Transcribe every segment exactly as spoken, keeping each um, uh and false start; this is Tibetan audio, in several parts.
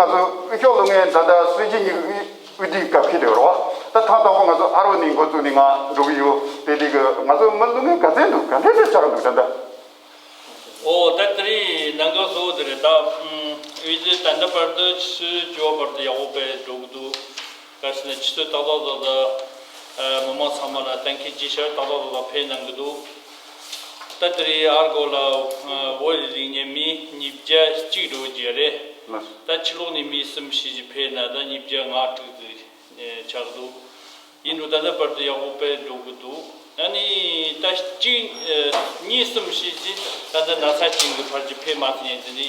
ང་ཚོ་དབུས་ཤོག་ལྷུང་ངེ་ད་ལྟ་སྲོལ་རྒྱུན་གྱི་དབུས་དབུས་དུས་སྐབས་ཁེལ་དེ་རོ། ད་ཐེངས་དང་པོ་ང་ཚོ་ཨ་རོ་ནས་འགོ་བཙུགས་ནས་ང་འགྲོ་གི་ཡོད། དེ་དུས་ཀྱི་ང་ཚོ་མི་ལྷུང་ངེ་ག་ཚད་འདུག་ག་འདྲ་ཞིག་ཆགས་འདུག་ད་ལྟ། ཨོ་ད་དེ་རིང་གནད་འགག་གཙོ་བོ་དེ་རེད་ད། ཨུམ། དབུས་དུས་ད་ལྟ་བར་དུ་ཆུ་ཚོད་བཅུ་པ་བར་དུ་ཡག་པོ་དཔེ་འགྲོ་གི་འདུག་ག་ཟེར་ན་ཆུ་ཚོད་ཏག་ཏག་ཏག་ཏག་མི་མང་ཚང་མ་ལ་གཏན་འཁེལ་བྱས་ཤག་ཏག་ཏག་ཏག་ཏག་ཕེབས་གནང་གི་འདུག་ད་དེ་རིང་ཨར་གོ་ལ་བོད་རིགས་རིག་གནས་མི་ཉིས་བརྒྱ་གཅིག་འགྲོ་རྒྱུ་རེད། ད་ཕྱི་ལོགས་ནས་མི་གསུམ་བཞི་ཞིག་ཕེབས་ན་ད་ཉིས་བརྒྱ་ལྔ་དྲུག་ཙམ་ཆགས་འདུག་ཡིན་འགྲོ་ད་ལྟ་བར་དུ་ཡག་པོ་དཔེ་འགྲོ་གི་འདུག་ཨ་ནི་ད་གཅིག་གཉིས་གསུམ་བཞི་ཞིག་ད་ལྟ་ན་ཚ་ཅན་གྱི་བར་གྱི་ཕེབས་མ་ཐུབ་མཁན་དེ་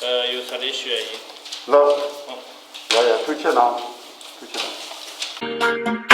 འདྲ་ཡོད་ས་རེད་ཞུ་ཡ་ཡིན། ལགས། ཡ་ཡ་ཐུགས་རྗེ་གནང་། ཐུགས་རྗེ་གནང་།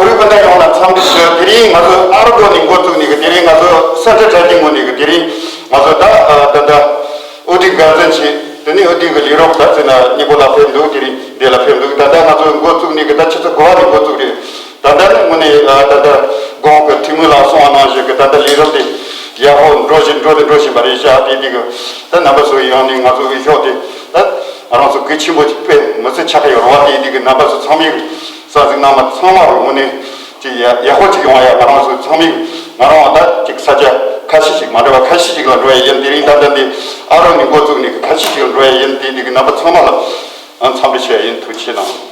བོད་རིགས་སྤུན་ཟླ་ཡོངས་ལ་འཚམས་འདྲི་ཞུ། དེ་རིང་ང་ཚོ་ཨ་རོ་ནས་འགོ་བཙུགས་ནས་ཀྱི་དེ་རིང་ང་ཚོ་ས་ཁྲ་གྲ་རྒྱས་ངོས་ནས་ཀྱི་དེ་རིང་ང་ཚོ་ད་ད་ལྟ་ཨོ་ཌི་འགན་འཛིན་ཆེ་དེ་ནས་ཨོ་ཌི་གི་ལས་རོགས་ད་ཚེ་ན་གཉིས་པོ་ལ་ཕེབས་འདུག་དེ་རིང་འདི་ལ་ཕེབས་འདུག་ད་ལྟ་ང་ཚོ་འགོ་བཙུགས་ནས་ཀྱི་ད་ཆུ་ཚོད་དགུ་པ་ནས་འགོ་བཙུགས་རེད། ད་ལྟ་ནི་དངོས་གནས་ད་ལྟ་གོང་གི་འཐུས་མི་ལ་གསུངས་པ་ནང་བཞིན་གྱི་ད་ལྟ་ལས་རིམ་དེ་ཡག་པོ་འགྲོ་བཞིན་འགྲོ་དང་འགྲོ་བཞིན་པ་རེད་ཤག་དེ་དུས་ཀྱི་ད་རྣམ་པ་ཚོའི་ཡང་ནས་ང་ཚོ་འོས་ཤོག་དེ་ད་ང་རང་ཚོ་གལ་ཆེན་པོ་ཅིག་དཔེ་མི་སྲིད་ཆགས་ཀྱི་ཡོད་རེད་བ། དེ་དུས་ཀྱི་རྣམ་པ་ཚོ་ཚང་མས་གསན་གཟིགས་གནང་བ་ཚང་མ་རུ་དངོས་གནས་ཅིག་ཡག་ཡག་པོ་ཅིག་ཡོང་བ་ཡ། ང་རང་ཚོ་ཚང་མས་ང་རང་ད་ཅིག་ས་ཆ་ཁ་ཤས་ཤིག་མ་འདྲ་བ་ཁ་ཤས་ཤིག་ལ་འགྲོ་ཡ་ཡིན། དེ་རིང་ད་ལྟ་འདི་ཨ་རོ་ནས་འགོ་བཙུགས་ནས་ཁ་ཤས་ཤིག་ལ་འགྲོ་ཡ་ཡིན། དེ་དུས་ཀྱི་རྣམ་པ་ཚང་མ་ལ་འཚམས་འདྲི་ཞུ་ཡ་ཡིན། ཐུགས་རྗེ་གནང་།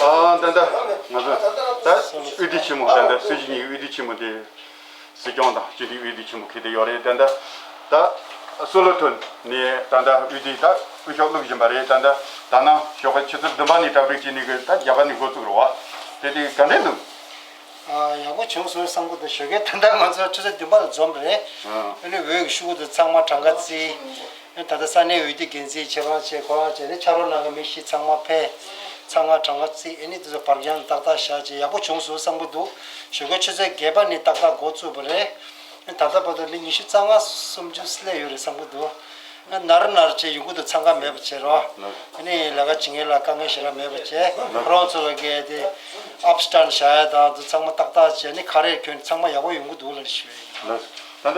ཨ་ད་ལྟ་ང་ཚོ་ད་དབུས་སྡེ་ཆེན་མོ་ད་ལྟ་སྲོལ་རྒྱུན་གྱི་དབུས་སྡེ་ཆེན་མོ་དེ་སྲིད་སྐྱོང་དང་སྤྱི་འཐུས་དབུས་སྡེ་ཆེན་མོ་ཁེལ་དེ་ཡོད་རེད། ད་ལྟ་ད་སོ་ལོ་ཐོན་ནས་ད་ལྟ་དབུས་སྡེ་ད་དབུས་ཤོག་བླུག་བཞིན་པ་རེད། ད་ལྟ་ ད་ནང་ཞོགས་ཀ་ཆུ་ཚོད་བདུན་པ་ནས་གྲ་སྒྲིག་བྱས་ནས་གི་ད་བརྒྱད་པ་ནས་འགོ་བཙུགས་རེད་བ། དེ་དེ་ག་འདྲས་འདུག་ཨ། ཡག་པོ་བྱུང་སོང་བསམ་གི་འདུག་ཞོགས་ཀས་ད་ལྟ་ང་ཚོ་ཆུ་ཚོད་བདུན་པ་ལ་འཛོམས་རེད། ཨ། ཨ་ནི་འོས་ཀྱི་ཤོག་གུ་དེ་ཚང་མ་གྲངས་ཀ་བརྩིས། ཨ་ནི་ད་ལྟ་ས་གནས་འོས་བསྡུ་འགན་འཛིན་ཁྱེད་རང་བྱས་ཁོ་རང་བྱས་ནས་ཕྱག་རོགས་གནང་གི་མི་བཞི་ཚང་མ་ཕེབས། ཚང་མ་གྲངས་ཀ་བརྩིས། ཨ་ནི་དེ་ཚོ་བར་རྐྱང་ཏག་ཏག་བཞག་བྱས་ཡག་པོ་བྱུང་སོང་བསམ་གི་འདུག་ཞོགས་ཀས་ཆུ་ཚོད་བརྒྱད་པ་ནས་ཏག་ཏག་འགོ་བཙུགས་པ་རེད། ཨ་ནི་ད་ལྟ་བར་དུ་མི་ཉི་ཤུ་རྩ་ལྔ་སུམ་ཅུ་སླེབས་ཡོད་རེད་བསམ་གི་འདུག་ཨ་ནི་ནར་ནར་བྱས་ཡོང་གི་འདུག་འཚང་ཁ་མེད་པ་བྱས་རོགས། ལགས། ཨ་ནི་ལས་ཀ་བྱེད་མཁན་ལ་དཀའ་ངལ་ཞེ་དྲག་མེད་པ་བྱས། ལགས། ཁོ་རང་ཚོ་ལ་གལ་ཏེ་ཨབ་སི་ཊན་བཞག་ཡ་དང་དེ་ཚང་མ་ཏག་ཏག་བྱས་ནས་ཁ་རས་གྱོན་ཚང་མ་ཡག་པོ་ཡོང་གི་འདུག་ལབ་ཞུ་ཡ་ཡིན། ལགས། ད་ལྟ་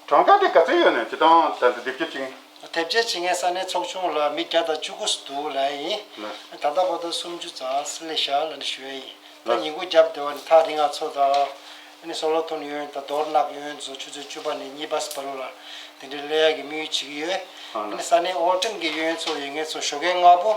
གྲངས་ཀ་དེ་ག་ཚོད་ཡོད་ནས་ཇི་ལྟར་ད་ལྟ་སྡེབ་སྦྱོར་བྱེད་མཁན། སྡེབ་སྦྱོར་བྱེད་མཁན་ས་གནས་ཚོགས་ཆུང་ལ་མི་བརྒྱ་དང་བཅུ་དགུ་ཙམ་འདུག་ལབ་ཡ་ཡིན། ལགས། ད་ལྟ་བར་དུ་སུམ་ཅུ་ཙམ་སླེབས་ཤག་ལབ་ནས་ཞུ་ཡ་ཡིན། ད་ལགས། ཉིན་གུང་རྒྱབ་དེ་བ་ནས་ཐག་རིང་ང་ཚོ་དང་། ཨ་ནི་སོ་ལོ་ཐོན་གཡས་གཡོན་དང་རྡོ་རི་ནག་གཡས་གཡོན་ཚོ་ཆུ་ཚོད་བཅུ་པ་ནས་གཉིས་པ་བར་ལ་དེ་འདྲའི་སླེབས་ཡག་གི་དམིགས་ཡུལ་བྱེད་ཀྱི་ཡོད། ཨ་ནི་ས་གནས་ཨོ་ཊོན་གྱི་གཡས་གཡོན་ཚོ་ཡོད་མཁན་ཚོ་ཞོགས་ཀས་སྔ་པོ།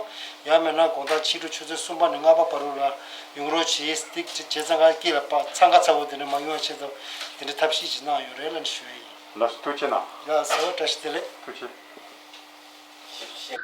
ཡང་མིན་ན་དགོང་དག་ཕྱི་དྲོ་ཆུ་ཚོད་གསུམ་པ་ནས་ལྔ་པ་བར་ལ་ཡོང་རོགས་བྱེད། དེ་བྱས་ཙང་ང་སྐྱིད་ལ་པ་འཚང་ཁ་ཚ་བོ་དེ་འདྲ་མ་ཡོང་བ་ཆེད་དུ་དེ་འདྲའི་ཐབས་ཤེས་ཅིག་གནང་ཡོད་རེད་ལབ་ནས་ཞུ་ཡ་ཡིན། ལགས་སོ། ཐུགས་རྗེ་གནང་། ལགས་སོ། བཀྲ་ཤིས་བདེ་ལེགས། ཐུགས་རྗེ་ཆེ།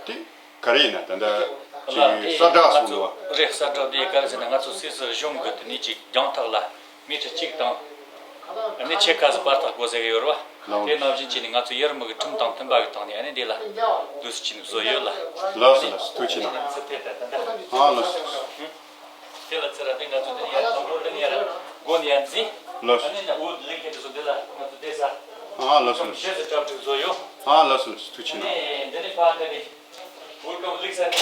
དེ་ག་རེ་ཡིན་ན་ད་ལྟ་ཅིག་གསལ་བསྒྲགས་སོང་འདུག་བ། རེད། གསལ་བསྒྲགས་དེ་ག་རེ་ཟེར་ན་ང་ཚོ་སུད་སི་གཞུང་གི་དེ་ནས་ཅིག་རྒྱང་ཐག་ལ་མི་ཁྲི་གཅིག་དང་། ཨ་ནི་ཕྱེད་ཀ་ཙམ་བར་ཐག་དགོས་ཟེར་གི་ཡོད་རེད་བ། ལགས། དེ་ནང་བཞིན་བྱས་ནས་ང་ཚོ་ཡུལ་མི་གི་ཁྲིམས་དང་མཐུན་པ་གི་ཐོག་ནས་ཨ་ནི་འདི་ལ་འདུག་སེ་བྱས་ནས་བཟོས་ཡོད་ལ། ལགས་སོ། ལགས་སོ། ཐུགས་རྗེ་གནང་། ཨ་ལགས་སོ། དེ་ལ་ཚེ་ར་དེ་ང་ཚོ་དེ་ནས་ཡར་དང་པོ་དེ་ནས་ཡར་སྒོ་ནས་ཡར་འཛིན། ལགས་སོ། ཨ་ནི་འུ་ལེགས་མཁན་དེ་ཚོ་འདི་ལ་ང་ཚོ་བསྡད་ས། ཨ་ལགས་སོ། ལགས་སོ། ཤེས་སུ་གྲ་སྒྲིག་བཟོས་ཡོད། ཨ་ལགས་སོ། ལགས་སོ། ཐུགས་རྗེ་གནང་། ཨ་ནི་འདི་ནས་ཕར་འདི་ནས་ཝེལ་ཀམ་ལེགས་ས་ནས་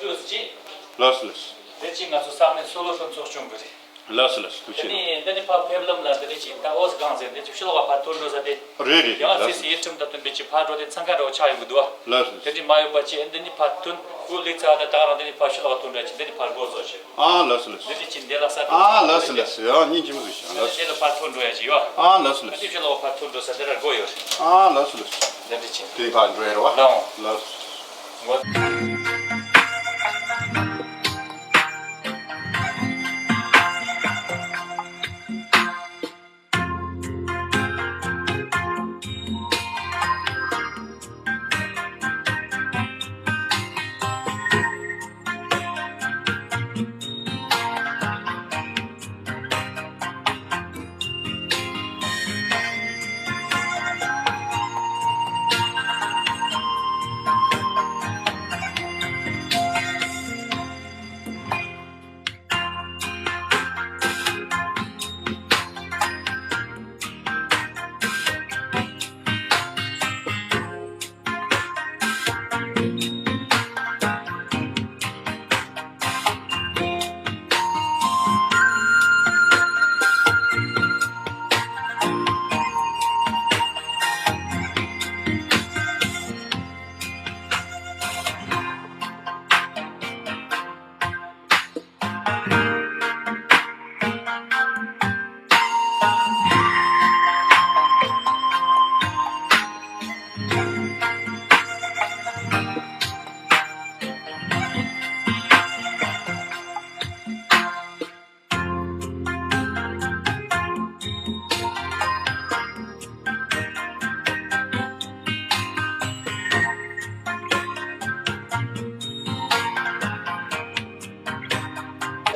འདུག་སེ་བྱས། ལགས་སོ། ལགས་སོ། དེ་གཅིག་ང་ཚོ་ས་གནས་སོ་ལོ་ཐོན་ཚོགས་ཆུང་གི་རེད། ལགས་སོ་ལགས་སོ། ཐུགས་རྗེ་ཆེ་གནང་། འདི་ནས་ཕར་ཕེབས་ལམ་ལ་འདི་ནས་ཅིག་ད་ཨོ་སི་སྒང་ཟེར་འདི་ཅིག་ཕྱི་ལོགས་ལ་ཕར་ཐོན་འགྲོ་ས་དེ། རེད་རེད་རེད། ཡང་ལགས་སི་སི་ཡི་ཁྲིམས་དང་མཐུན་པའི་ཅིག་ཕར་འགྲོ་དེ་འཚང་ཁ་འདྲ་བོ་ཆགས་ཡོང་གི་འདུག་བ། ལགས་སོ། དེ་འདྲ་མ་ཡོད་པ་ཅིག་འདི་ནས་ཕར་ཐོན། ཨུ་ལི་ཚ་ད་ད་རང་འདི་ནས་ཕར་ཕྱི་ལོགས་ལ་ཐོན་འདྲ་ཅིག་འདི་ནས་ཕར་སྒོ་བཟོ་ཞིག་ཨ་ལགས་སོ་ལགས་སོ། འདི་ནས་ཅིག་འདི་ལ་ས་ཨ་ལགས་སོ་ལགས་སོ། ཡང་སྙིང་རྗེ་མོ་ཟིག་བྱུང་། ལགས་སོ། འདི་ལ་ཕར་ཐོན་འགྲོ་ཡ་ཅིག་ཡོད། ཨ་ལགས་སོ་ལགས་སོ། འདི་ཕྱི་ལོགས་ཕར་ཐོན་འགྲོ་ས་འདི་ར་སྒོ་ཡོད་རེད། ཨ་ལགས་སོ་ལགས་སོ། འདི་འདྲ་ཅིག་དེ་ཕར་འགྲོ་ཡ་རེད་བ། ལགས། ལགས་སོ། ངོ་། བཀྲ་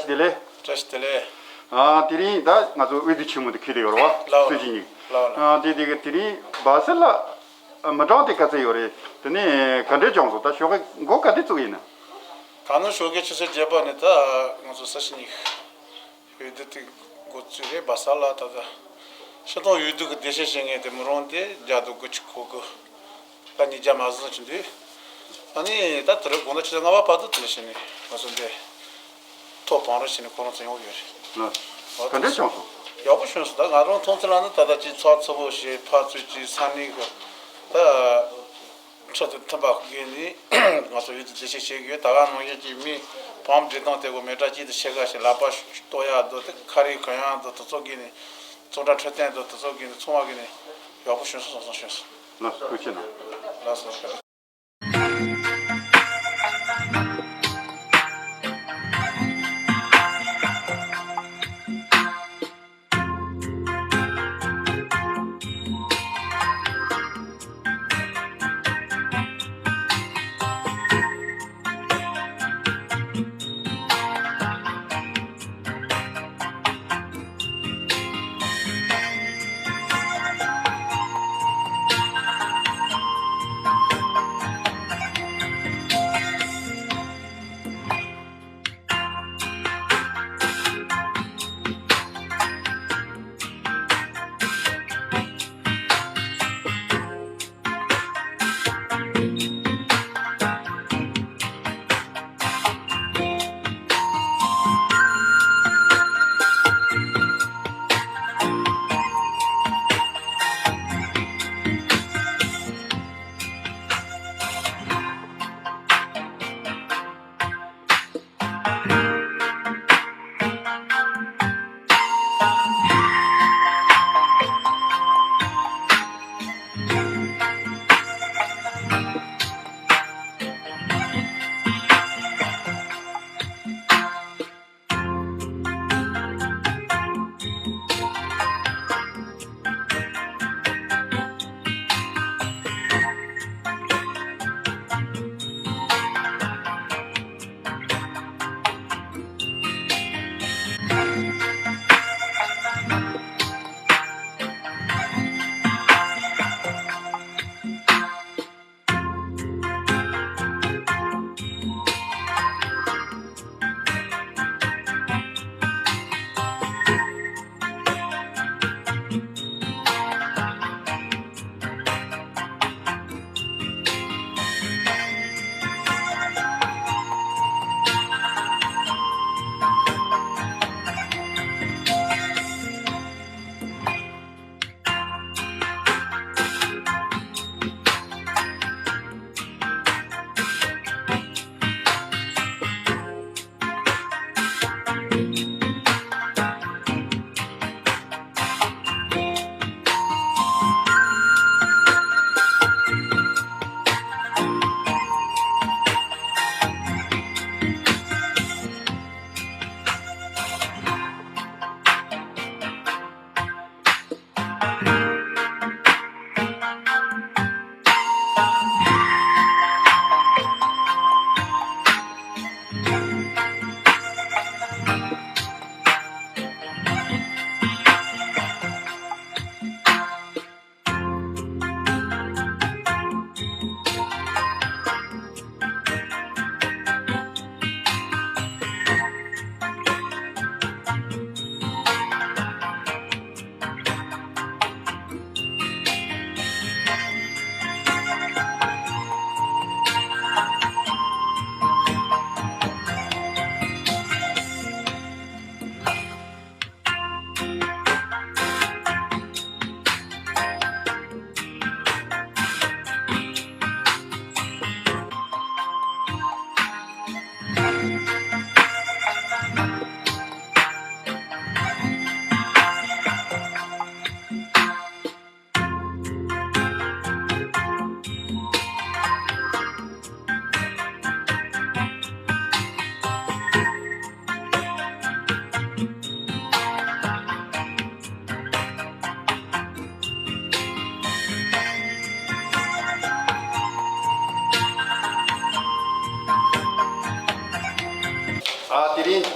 ཤིས་བདེ་ལེགས། བཀྲ་ཤིས་བདེ་ལེགས། ཨ་དེ་རིང་ད་ང་ཚོ་དབུས་སྡེ་ཆེན་མོ་དེ་ཁེལ་བསྡད་ཡོད་རེད་བ། ལགས། སྲོལ་རྒྱུན་གཉིས། ལགས་ལགས། ཨ་དེ་དེ་ག་དེ་རིང་སྦ་སེ་ལ་མི་གྲངས་དེ་ག་ཚད་ཡོད་རེད། དེ་ནས་ག་འདྲས་བྱུང་སོང་། ད་ཞོགས་ཀ་འགོ་ག་འདྲས་བཙུགས་ཡིན་ན། ད་ནི་ཞོགས་ཀའི་ཆུ་ཚོད་བརྒྱད་པ་ནས་ད་ང་ཚོ་ས་ཞིང་ཡིག་འོས་བསྡུ་དེ་འགོ་བཙུགས་རེད། སྦ་ས་ལ་ད་ལྟ་སྤྱི་བཏང་འོས་བསྡུ་གི་སྡེ་ཚན་བྱེད་མཁན་དེ་མི་རུང་དེ་བརྒྱ་དང་དགུ་བཅུ་གོ་དགུ། ད་ཉིས་བརྒྱ་མ་ཟིན་ཅིག་འདུག་ཨ་ནི་ད་དེ་རིང་དགོང་དག་ཆུ་ཚོད་ལྔ་པ་བར་དུ་དེ་འདྲ་བྱས་ནས་ང་ཚོ་འདི་ཐོག་བང་རིམ་བྱས་ནས་ཁོ་རང་ཚོ་ཡོང་གི་ཡོད་རེད། ལགས། ག་འདྲས་བྱུང་སོང་། ཡག་པོ་བྱུང་སོང་། ད་ང་རང་མཐོང་ཚུལ་ལ་ནི་ད་ལྟ་ཅིག་ཚགས་ཚུད་པོ་ཞིག་ཕར་ཚུར་ཅིག་ས་གནས་གི་ད། ཁྲི་དང་མཐུན་པ་བརྒལ་ནས་ང་ཚོ་འོས་བསྡུ་སྡེ་ཚན་བྱེད་ཀྱི་ཡོད། ད་ག་ནང་བཞིན་གྱི་མི་བང་སྒྲིག་སྟངས་དེ་གོ་མི་འདྲ་གཅིག་དང་ཕྱེད་ཀ་ཞིག་ལག་པ་གཏོགས་ཡག་འདུག་དེ་ཁ་རས་གོན་ཡག་འདུག་དེ་ཚོ་བརྒལ་ནས་གཙང་སྦྲ་འཕྲོད་བསྟེན་འདུག་དེ་ཚོ་བརྒལ་ནས་ཚང་མ་བརྒལ་ནས་ཡག་པོ་བྱུང་སོང་། བཟང་བཟང་བྱུང་སོང་། ལགས་སོ། ཐུགས་རྗེ་གནང་། ལགས་སོ།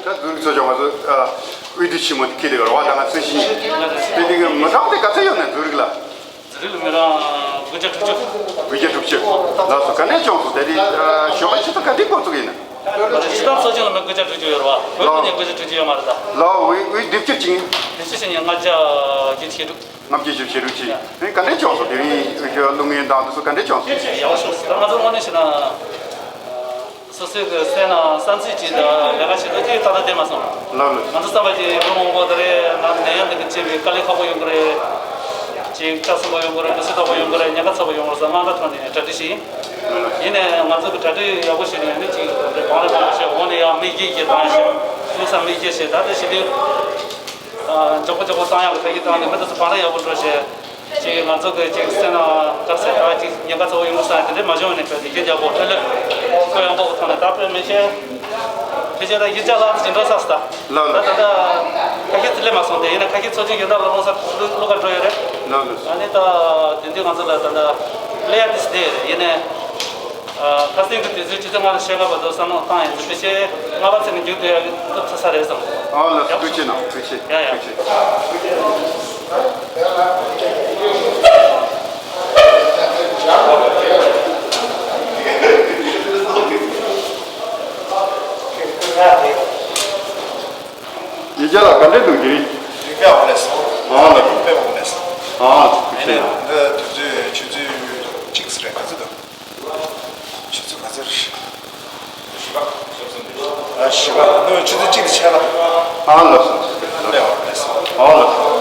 ད་འཛུགས་རིག་ཚོ་ཅང་ང་ཚོ་ཨ་དབུས་འདུས་ཆེན་མོ་དེ་ཁེལ་ལེ་བར་བ་དང་ང་ཚོས་ཤིང་དེ་དེ་གི་མི་གྲངས་དེ་ག་ཚད་ཡོད་ནས་འཛུགས་རིག་ལ། འཛུགས་རིག་ལ་མི་གྲངས་དགུ་བརྒྱ་དྲུག་ཅུ། དགུ་བརྒྱ་དྲུག་ཅུ། ལགས་སོ། ག་འདྲས་བྱུང་སོང་། དེ་རིང་ཨ་ཞོགས་པ་ཆུ་ཚོད་ག་འདྲས་འགོ་བཙུགས་ཡིན་ན། སྤྱི་བཏང་ཚོགས་ཆུང་ལ་མི་དགུ་བརྒྱ་དྲུག་ཅུ་ཡོད་རེད་བ། བོད་ཁོ་ནས་དགུ་བརྒྱ་དྲུག་ཅུ་ཡོད་མ་རེད་ད། ལགས་འོ། དབུས་དབུས་སྡེ་བསྐྱར་ཅིང་། དེ་ཚོ་ཞིག་ནས་ལྔ་བརྒྱ་བརྒྱད་ཅུ་ཞེ་དྲུག་ལྔ་བརྒྱ་བཞི་བཅུ་ཞེ་དྲུག་ཅིག་ཨེ་ག་འདྲས་བྱུང་སོང་། དེ་རིང་ཨེ་ཀླུ་ངན་དང་དེ་ཚོ་ག་འདྲས་བྱུང་སོང་། ཡག་པོ་བྱུང་སོང་། ད་ང་ཚོ་དངོས་གནས་བཤད་ན། སོ་སོའི་གི་སེམས་ནང་བསམ་ཚུལ་ཅིག་དང་ལས་ཀ་བྱེད་ལུགས་ཅིག་ད་ལྟ་བསྡད་མ་སོང་། ལགས་ལགས། ང་ཚོ་བསམ་པ་ཅིག་ལོ་མང་པོ་དེ་རེད། ང་ནད་ཡམས་འདི་གི་བཅས་པའི་དཀའ་ལས་ཁག་པོ་ཡོང་གི་རེད། ཅིག་སྐྲ་སོགས་པ་ཡོང་གི་རེད། མི་གསོད་ཐག་པོ་ཡོང་གི་རེད། ཉེན་ཁ་ཚ་པོ་ཡོང་གི་རེད་བསམ་དམངས་ཁྲོད་ནས་གྲ་སྒྲིག་བྱས་ཡིན། ཡིན་ནའི་ང་ཚོ་གི་གྲ་སྒྲིག་ཡག་པོ་བྱས་ནས་ནི་ཅིག་དེ་འདྲའི་བང་རིམ་བྱས། འོག་ནས་ཡང་མི་བརྒྱད་བརྒྱད་བཏང་ཡ་བྱས། ལུགས་སམ་མི་བརྒྱད་བྱས། ད་ལྟ་ཞི་བདེ། མགྱོགས་པོ་མགྱོགས་པོ་བཏང་ཡག་གི་ཕན་གྱི་བཏང་ནས་མི་དེ་ཚོ་བང་རིམ་ཡག་པོ་འགྲོ་བྱས། ཅིག་ང་ཚོ་གི་ཅིག་སེམས་ནང་དཀར་ཟས་ད་ཅིག་ཉེན་ཁ་ཚ་པོ་ཡོང་གི་ས་དེ་འདྲས་མ་བྱུང་ནས་ཕན་ཡིད་ཡག་པོ་འཕྲོད་ལས་ཁོ་ཡག་པོ་ཐོག་ནས་ད་དཔེ་མི་ཤེས། ཕལ་ཆེར་ད་ཡིག་ཆ་ལ་ཅིག་འགྲོ་ས་སྟ། ལགས་ད་ལགས། ད་ད་ཁ་ཤས་ཚི་ལས་མ་སོང་སྟེ། ཡིན་ན་ཁ་ཤས་ཚོ་ཅིག་ཡོད་ད་ལ་ལོང་ས་ལུ་ལུ་ག་འགྲོ་ཡོད་རེད། ལགས་ལགས། ཨ་ནི་ད་དེ་འདུག་ང་ཚོ་ལ་ད་ད་ལས་ཡ་དེ་སི་དེ་རེད། ཡིན་ནས་ཁ་སང་གི་དུས་ཚོད་ཆུ་ཚོད་ལྔ་ལ་ཕྱེད་ཀ་བར་དུ་བསམ་བློ་བཏང་ཡིན། ཕལ་ཆེར་ལྔ་པ་ཚེ་ནས་མཇུག་བསྡུ་ཡ་སྐབས་ཚར་ས་རེད་བསམ། ཨ་ལགས་སོ། ཐུགས་རྗེ་གནང་། ཐུགས་རྗེ། ཡ་ཡ། ཐུགས་རྗེ། ཡིག་ཆ་ལ་ག་འདྲས་འདུག་དེ་རིང་། རིག་པ་ཡག་པོ་སླེབས་སོང་། ཨ་ལགས། དཔེ་ཡག་པོ་སླེབས་སོང་། ཨ་ཐུགས་རྗེ་གནང་། ཨེ་ནས་འདི་དུས་ཚོད་ཆུ་ཚོད་གཅིག་ཙམ་རེད། ག་ཚོད་འདུག་ཆུ་ཚོད་ག་ཚོད་རེད། ཨ་བཞི་པ། ཨ་བཞི་པ་ནི་ཆུ་ཚོད་གཅིག་དང་ཕྱེད་ཀ་འདུག་ཨ་ལགས་སོ། དཔེ་ཡག་པོ་སླེབས་སོང་། ཨ་ལགས་སོ།